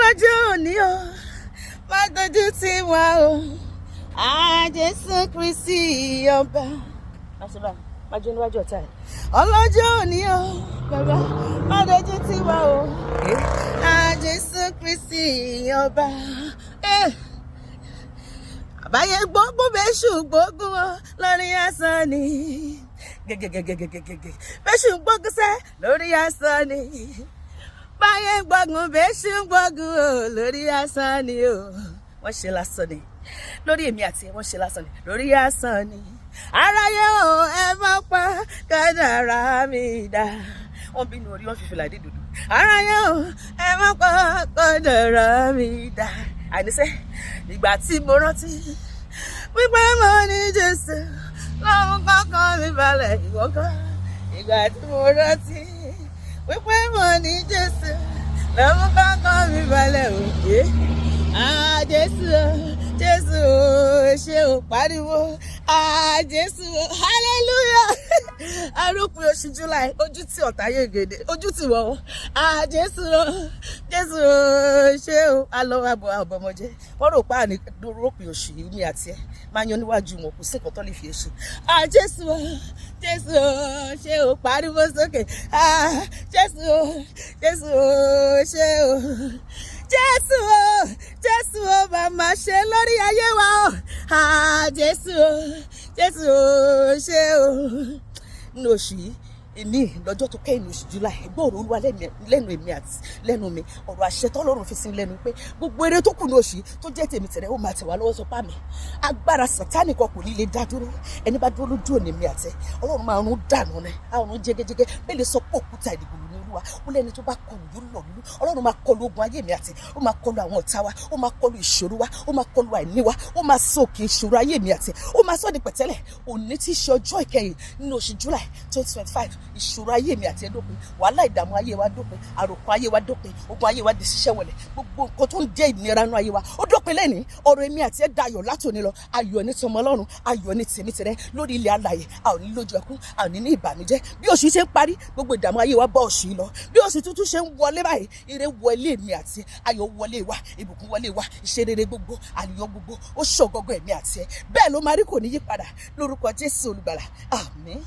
Ọlọ́jọ́ òní o, má dojú tì wá o. Ah, Jésù Kristi ọba. Má ṣe báyìí, má jó níwájú ọ̀tá ẹ̀. Ọlọ́jọ́ òní o, bàbá, má dojú tì wá o. Ah, Jésù Kristi ọba. Eh. Àbáyé gbógun bẹ́ṣù gbógun o lórí asán ni. Gẹ́gẹ́gẹ́gẹ́gẹ́gẹ́. Bẹ́ṣù gbógun sẹ́ lórí asán ni. Báyé gbógun bẹ́ṣù gbógun o lórí asán ni o. Wọ́n ṣe lásán ni. Lórí èmi àti ẹ, wọ́n ṣe lásán ni. Lórí asán ni. Aráyé o, ẹ má pa kádàrá mi dà. Wọ́n bínú orí, wọ́n fi fìlà dé dòdò. Aráyé o, ẹ má pa kádàrá mi dà. Àníṣe, ìgbà tí mo rántí wípé mo ní Jésù lọ́hùn kọ́kọ́ mi balẹ̀ ìwọ́kọ́. Ìgbà tí mo rántí wípé mo ní Jésù lọ́hùn kọ́kọ́ mi balẹ̀ òkè. Ah, Jésù o, Jésù o, ṣé o pariwo? Ah, Jésù o, hallelujah! Arúgbó oṣù July, ojú tí ọ̀tá yegede, ojú tí wọ́n. Ah, Jésù o, Jésù o, ṣé o? Alọ́ àbọ̀ àbọ̀mọ̀jẹ́. Wọ́n rò pa àní rópin oṣù yìí ní àti ẹ̀ máa yan níwájú wọn, kò sí nǹkan tó lè fi ṣe. Ah, Jésù o, Jésù o, ṣé o pariwo sókè? Ah, Jésù o, Jésù o, ṣé o? Jésù o, Jésù o, màmá ṣe lórí ayé wa o. Ah, Jésù o, Jésù o, ṣé o? Nínú oṣù yìí, èmi lọ́jọ́ tó kẹ́yìn oṣù July, ẹgbẹ́ ọ̀rọ̀ Olúwa lẹ́nu èmi àti lẹ́nu mi, ọ̀rọ̀ àṣẹ tọ́lọ́run fi sí lẹ́nu pé gbogbo eré tó kù ní oṣù yìí tó jẹ́ tèmi tẹ̀rẹ̀, ó máa tẹ̀ wá lọ́wọ́. Sọ pa mi, agbára Sàtánì kan kò ní lè dá dúró. Ẹni bá dúró lójú òní mi àtẹ, Ọlọ́run máa rún dànù ni, àrùn jẹgẹjẹgẹ. Bẹ́ẹ̀ lè sọ pé òkúta ìdìbò ní Olúwa ó lẹ́ni tó bá kọlù yóò lọ lulú. Ọlọ́run máa kọlù ogun ayé mi àti, ó máa kọlù àwọn ọ̀tá wa, ó máa kọlù ìṣòro wa, ó máa kọlù àìní wa, ó máa sọ òkè ìṣòro ayé mi àti, ó máa sọ di pẹ̀tẹ́lẹ̀. Òní tí í ṣe ọjọ́ ìkẹyìn nínú oṣù July 2025, ìṣòro ayé mi àti ẹ dópin, wàhálà ìdààmú ayé wa dópin, àròkọ ayé wa dópin, ogun ayé wa di ṣíṣẹ́ wọlé, gbogbo nǹkan tó ń jẹ́ ìnira nínú ayé wa, ó dópin lẹ́ni. Ọ̀rọ̀ èmi àti ẹ dayọ̀ látòní lọ. Ayọ̀ ní tọmọ Ọlọ́run, ayọ̀ ní tèmi tìrẹ lórí ilẹ̀ alààyè. A ò ní lójú ẹkún, a ò ní ní ìbànújẹ́. Bí oṣù ṣe ń parí, gbogbo ìdààmú ayé wa bá oṣù yìí lọ. Bí oṣù tuntun ṣe ń wọlé báyìí, ire wọlé mi àti ayọ̀ wọlé wa, ìbùkún wọlé wa, ìṣerere gbogbo, àlùyọ gbogbo, ó ṣọ̀gọ́gọ́ ẹ̀mí àti ẹ. Bẹ́ẹ̀ ló máa rí, kò ní yí padà, lórúkọ Jésù Olùgbàlà, àmín.